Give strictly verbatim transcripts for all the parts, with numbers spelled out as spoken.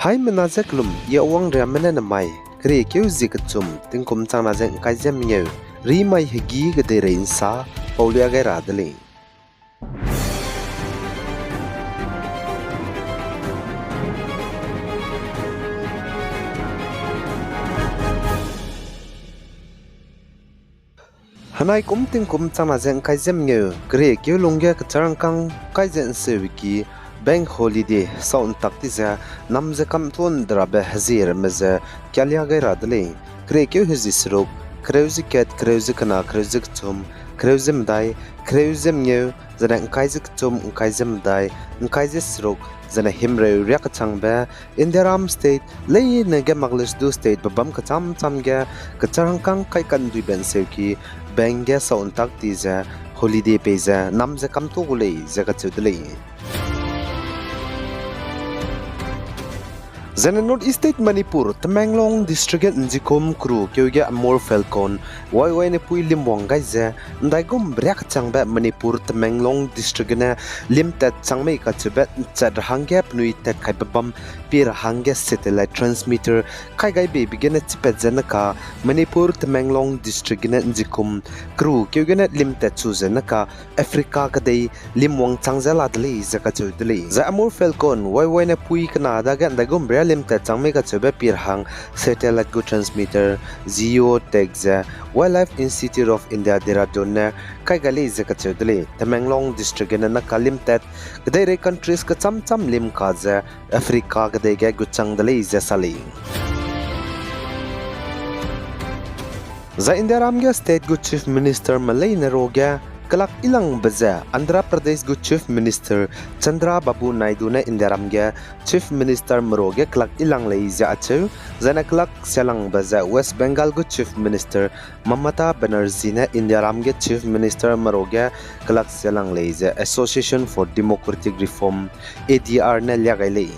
Haimena ze kelum, I Awang Riamme ne nemai keriekeu zie kechum, tingkum changna ze ’ngkai ze mengeu, rimai hegî kedeirei ’nsa paulia gai ra de lei. Henai kum tingkum changna ze ’ngkai ze mengeu, keriekeu lungge kecharangkâng kai ze ’nseuki bank holiday sau ’ntak ti ze nam ze kamtuâ ’nderabe hezie ramme ze kialia gai ra de lei. Keriekeu hezie seruk, kereu ze kat, kereu ze kena, kereu ze kechum, kereu ze medai, kereu ze mengeu, zene ’ngkai ze kechum, ’ngkai ze medai, ’ngkai ze seruk, zene himreu riak kechangbe Indiaram state leine ge mak leuse du statebe bam kecham cham ge kecharangkâng kai kanduibe ’nseuki bank ge sau ’ntak ti ze holiday pei ze nam ze kamtuâ gu lei ze kacheu de lei. Zene North East State Manipur, Tamenglong District ge ’njikum keru keu ge Amur Falcon waiwaine pui limwang gai ze, ’ndaigum riak kechangbe Manipur, Tamenglong District gene limtat chang mei kacheube ’nchat ra hangge penui tat kaibe bam pie ra hangge satellite transmitter kai gai beibe gene chipat ze neka, Manipur, Tamenglong District gene ’njikum keru keu gene limtat chu ze neka, Africa kedei limwang chang ze la de lei ze kacheu de lei. Zai Amur Falcon waiwaine pui kena dage ’ndaigum riak limtat chang mei kacheube pie ra hang satellite gu transmitter geotag ze Wildlife Institute of India, Dehradun ne kai gai lei ze kacheu de lei. Tamenglong District gene neka limtat kedeirei countries kecham cham lim ka ze Africa kedei ge gut chang de lei ze sa lei. Zai Indiaram ge state gu Chief Ministerme leine ruage kelak yilangbe ze Andhra Pradesh gu Chief Minister Chandrababu Naidu ne Indiaram ge Chief Ministerme ruage kelak yilang lei ze acheu, zaine kelak sialangbe ze West Bengal gu Chief Minister Mamata Banerjee ne Indiaram ge Chief Ministerme ruage kelak sialang lei ze Association for Democratic Reform, A D R ne lia gai lei.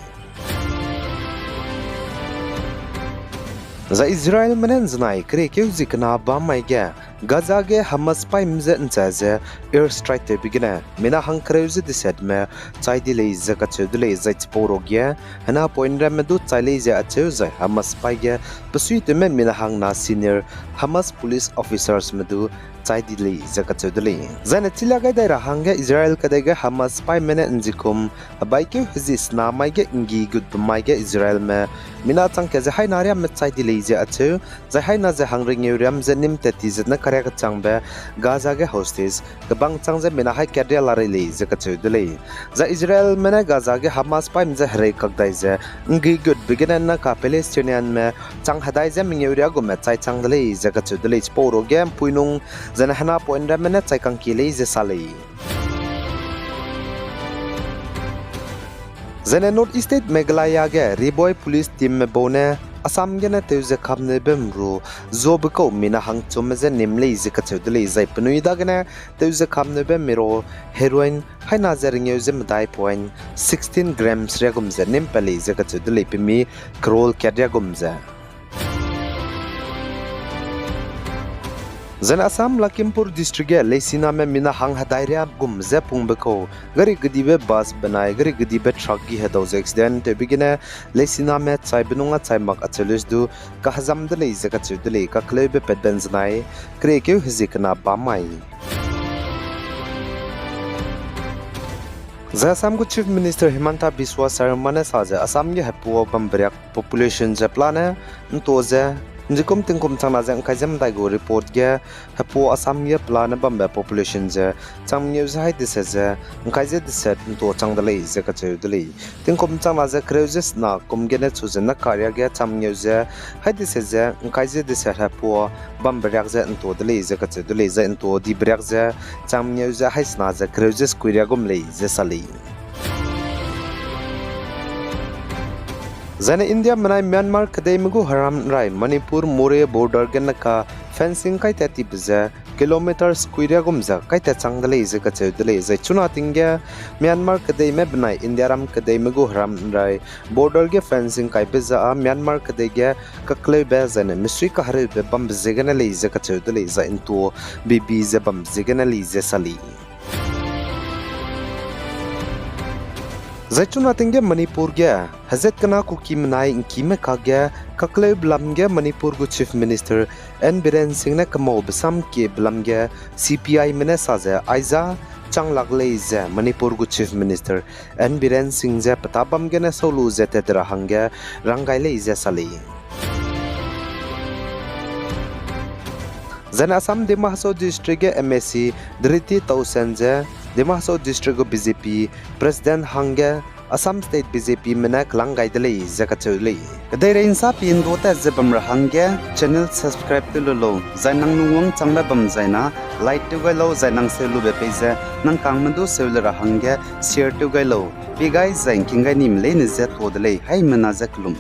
Zai Israelme ne ’nzenai keriekeu zie kena bam mai ge Gaza ge Hamas sipaime je ’nchâ ze airstrike tewbe gene mina hangkereu ze desetme chai di lei ze kacheu de lei. Zai chipau ruage hena point ramme du chai lei ze acheu, zai Hamas sipai ge besuitewme mina hangna senior Hamas police officersme du chai di lei ze kacheu de lei. Zaine chilia gai dai ra hangge Israel kedei ge Hamas sipaime ne ’njikum hebaikeu hezie sena mai ge ’nggi gutbe mai ge Israelme mina chang kat ze haina riamme chai di lei ze acheu, zai haina ze hangringeu riam ze nîm tat ti ze ne kariak kechangbe Gaza ge hostage kebang chang ze mina hai kat ria la rei lei ze kacheu de lei. Zai Israelme ne Gaza ge Hamas sipaime je herei kak dai ze ’nggi gutbe gene neka Palestinianme chang hedai ze mengeu riagume chai chang de lei ze kacheu de lei. Chipau ruage ’mpuinung zene hena point ramme ne chai kangkie lei ze sa lei. Zaine North East State Meghalaya ge Ri Bhoi police teamme bau ne Assam gene teu ze kamneube meru zuabe kau mina hangchumme je nîm lei ze kacheu de lei. Zai penui dagene teu ze kamneube miro heroin haina ze ringeu ze medai point sixteen grams riagum ze nîm pat lei ze kacheu de lei, pemi crore kat riagum ze. Zaine Assam Lakhimpur District ge leisiname mina hang hedai riagum ze pungbe kau gari kedibe bus benai gari kedibe truck gi hedau ze accident tewbe gene leisiname chaibe nung â chai mak acheu leuse du kahezam de lei ze kacheu de lei. Kakleube patbe ’nzenai keriekeu hezie kena bam mai. Zai Assam gu Chief Minister Himanta Biswa Sarma ne sa ze Assam ge hepua bambe riak population ze pelane ’ntua ze, ’njikum tingkum changna ze ’ngkai ze medai gu report ge hepua Assam ge pelane bambe population ze chang mengeu ze hai deset ze ’ngkai ze deset ’ntua chang de lei ze kacheu de lei. Tingkum changna ze kereu ze sena kum gene chu ze ne kariage chang mengeu ze hai deset ze ’ngkai ze deset hepua bambe riak ze ’ntua de lei ze kacheu de lei. Zai ’ntua dibe riak ze chang mengeu ze hai sena ze kereu ze sekui riagum lei ze sa lei. Zaine India menai Myanmar kedeime gu heram ’nrai Manipur Moreh border gene ka fencing kaitat tibe ze kilometer sekui riagum ze kaitat chang de lei ze kacheu de lei. Zai chuna ting ge Myanmar kedeime benai Indiaram kedeime gu heram ’nrai border ge fencing kaibe ze â Myanmar kedei ge kakleube zaine misui kahereube bambe ziegene lei ze kacheu de lei, zai ’ntua bibi ze bambe ziegene lei ze sa lei. Zai chuna ting ge Manipur ge hezat kena Kuki menai ngkime kakge kakleu belam ge Manipur gu Chief Minister N Biren Singh ne kemaube sam kie belam ge C P I me ne sa ze aiza chang lak lei ze Manipur gu Chief Minister N Biren Singh ze petâ bam gene sau lu ze tat ra hangge rang gai lei ze sa lei. Zaine Assam Dima Hasao District ge M A C Diriti Towson ze Dima Hasao District gu B J P President hangge Assam State B J P me ne kelang gai de lei ze kacheu lei. Kedeirei nsa pi ndu tat ze bam ra hangge channel subscribe tew lu lau, zai nang lungwang changbe bam zaina like tew gai lau, zai nang seu lube pei ze nang kangme du seu le ra hangge share tew gai lau. Pi gai zai ngking gai nime leine ze tuâ de lei, haimena ze kelum.